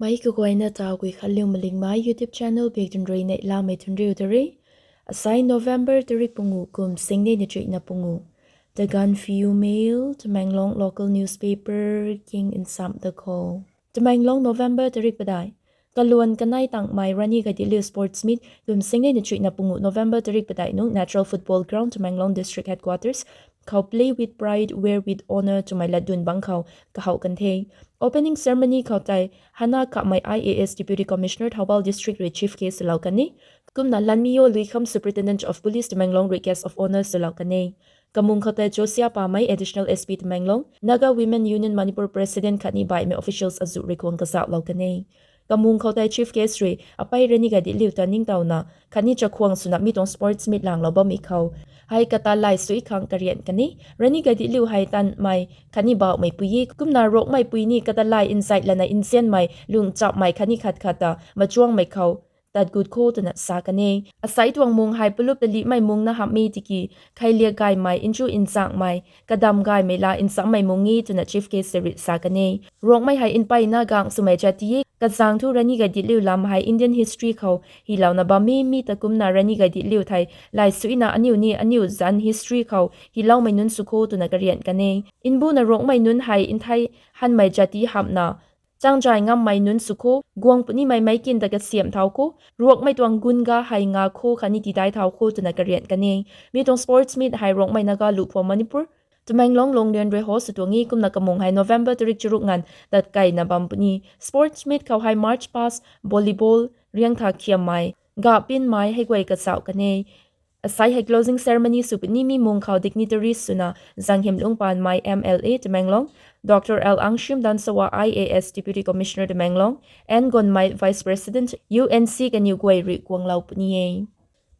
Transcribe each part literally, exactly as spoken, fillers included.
Mei kaguayna ta Guikhanliu Malingmei YouTube channel bik tun rui neihlamei thun riu ta re. Asai November tarik pungu kum singnei na chuihna pungu. The Gaanphiu Mail, Tamenglong local newspaper, king nsam da khou. Tamenglong, November tarik padeih. Kaluan kanei tangmei Rani Gaidinliu Sports Meet kum singnei na chuihna pungu November tarik padeih nung Natural Football Ground, Tamenglong District Headquarters khou Play with Pride, Wear with Honour twmei latdun bang khou kahouh kan the. Opening ceremony khou tei Hana Khamei, I A S, Deputy Commissioner, Thoubal District rui chief guest swlou kan e. Kumna Lanmiyo Luikham, Superintendent of Police, Tamenglong rui guest of honour swlou kan e. Kamung khou tei Josia Pamei, Additional S P Tamenglong, Naga Women Union Manipur President khatni baihmei officials azuh rui khwang kazauhlou kan e. Kamung khou tei chief guest rui apei Rani Gaidinliu ta ningtowna khatni chakhwang swna mi tuang sports meet langlou bammei khou hei kata lay sui khang karian kan e. Rani Gaidinliu hei tanmei khatni bauhmei pui e, kumna Rongmei pui ni kata lay nzai lana nzianmei lungchapmei khatni khat khat ta machuangmei khou tat gut kho twna sa kan e. Asai tuang mung hei palup talihmei mung na hamhmei tiki, kheiliak gaymei, nchu nchangmei, kadam gaymei la nchamhmei mung e twna chief guest rui sa kan e. Rongmei hei npeyna gang swmei jati e, kazang thu Rani Gaidinliu lam hei Indian history khou hylouna bam e. Mi ta kumna Rani Gaidinliu thei lay suina aniu ni aniu zanc history khou hyloumei nunc sw kho twna karian kan e. Nbuna Rongmei nunc hei nthei hanmei jati hamhna changzay ngammei nunc sw kho, guang punimei meic kin ta kasiamh thau kho, Rongmei tuang gunga hei nga kho khatni tidai thau kho twna karian kan e. Mi tuang sports meet hei Rongmei Naga Luphua Manipur, Tamenglong Longrian rui host sw tuang e. Kumna kamung hei November tarik charuk nganv tat kaina bam puni. Sports meet khou hei march past, volleyball, riangtha khiammei, gapinmei hei guay kazauh kan e. Asai hei closing ceremony sw puni. Mi mung khou dignitaries swna Zanghemlung Panmei, M L A Tamenglong, Doctor L Angshim Danshawa, I A S, Deputy Commissioner Tamenglong, N Gonmei, Vice President, U N C kaniw guay rui guanglou puni e.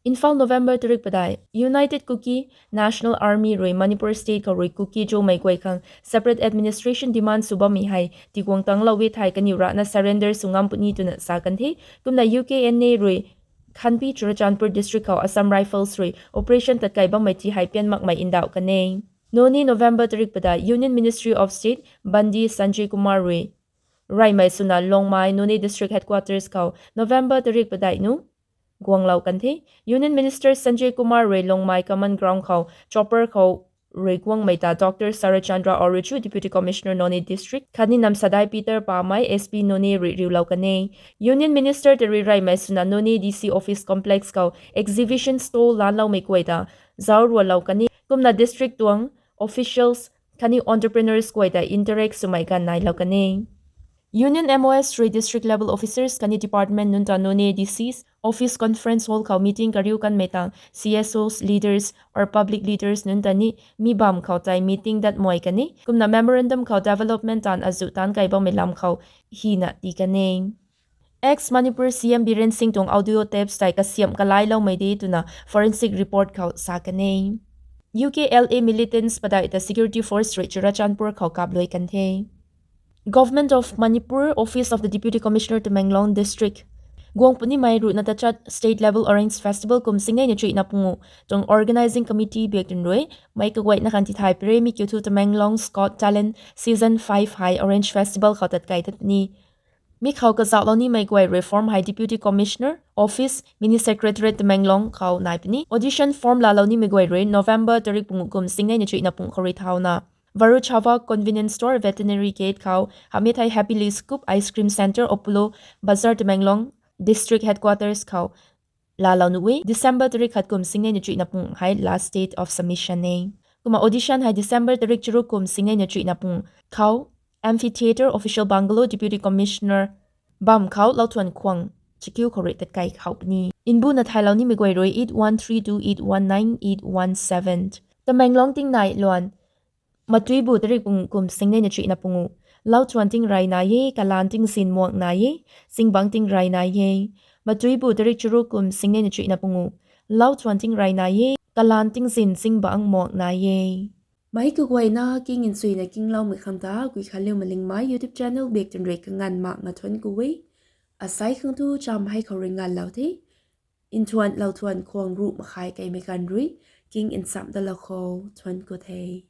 Imphal, November tarik padeih. United Kuki National Army rui Manipur State khou rui Kuki Zomei guay khang separate administration demand sw bammei hei tiguang tanglou e thei kaniw rana surrender sw ngam puni twna sa kan the. Kumna U K N A rui Khanpi, Churachandpur District khou Assam Rifles rui operation tatkai bammei ti hei pian makmei ndauh kan e. Noney, November tarik padeih. Union Ministry of State Bandi Sanjay Kumar rui reymei swna Longmai, Noney District Headquarters khou November tarik padeih nung guanglou kan the. Union Minister Sanjay Kumar rui Longmai Common Ground khou chopper khou rui guangmei ta Doctor Sarachandra Aruchu, Deputy Commissioner Noney District khatni Namsadai Peter Pamei, S P Noney rui riulou kan e. Union Minister ta rui reymei swna Noney D C Office Complex khou exhibition stall lanloumei guay ta zauc rualou kan e. Kumna district tuang officials khatni entrepreneurs guay ta interact swmei ganv nailou kan e. Union M O S rui district level officers khatni department nunc ta Noney D C's office conference hall khou meeting kariu kanmei tang C S Os, leaders or public leaders nunc ta ni mi bam khou tei meeting dat muai kan e. Kumna memorandum khou development taanv azuh taanc kai bammei lam khou hina ti kan e. Ex Manipur C M Biren Singh tuang audio tapes tei kasiamh kalailoumei de twna forensic report khou sa kan e. U K L A militants padeih ta security force rui Churachandpur khou kapluai kan the. Government of Manipur, Office of the Deputy Commissioner, Tamenglong District guang punimei ruhna tachat State Level Orange Festival kum singnei na chuihna pungu tuang Organizing Committee biak tun rui mei kaguayna khan tithai pere. Mi kiu thu Tamenglong's Got Talent Season five hei Orange Festival khou tatkai tat ni. Mi khou kazauhlou nimei guay rui form hei Deputy Commissioner Office, Mini Secretariat, Tamenglong khou nai puni. Audition form laalou nimei guay rui November tarik pungu kum singnei na chuihna pung khou rui thauna Varuchava Convenience Store, Veterinary Gate khou, hamhmei thei Happily Scoop Ice Cream Centre, Apollo Bazar, Tamenglong District Headquarters khou laalou nuh e. December tarik khat kum singnei na chuihna pung hei last date of submission e. Kumna audition hei December tarik charuk kum singnei na chuihna pung khou Amphitheatre Official Bungalow, Deputy Commissioner bam khou lauthuan khwang chakiu khou rui tatkai khou puni. Nbuna thailou nimei guay rui eight one three two eight one nine eight one seven. Tamenglong tingnai luan. Matuibu tarik pung kum singnei na chuihna pungu. Lauthuan tingrey nai e, kalan tingzin muang nai e, zingbangc tingrey nai e. Matuibu tarik charuk kum singnei na chuihna pungu. Lauthuan tingrey nai e, kalan tingzin zingbangc muang nai e. Mei kaguayna king nchuina kingloumei khang ta Guikhanliu Malingmei YouTube channel biak tun rui kanganv mak nga thuanc ku e. Asai khang thu cham hei khou rui nganvlou the. Nthuan lauthuan khwang ruh makhai kaimei ganv rui king nsam dalou khou thuanc ku the.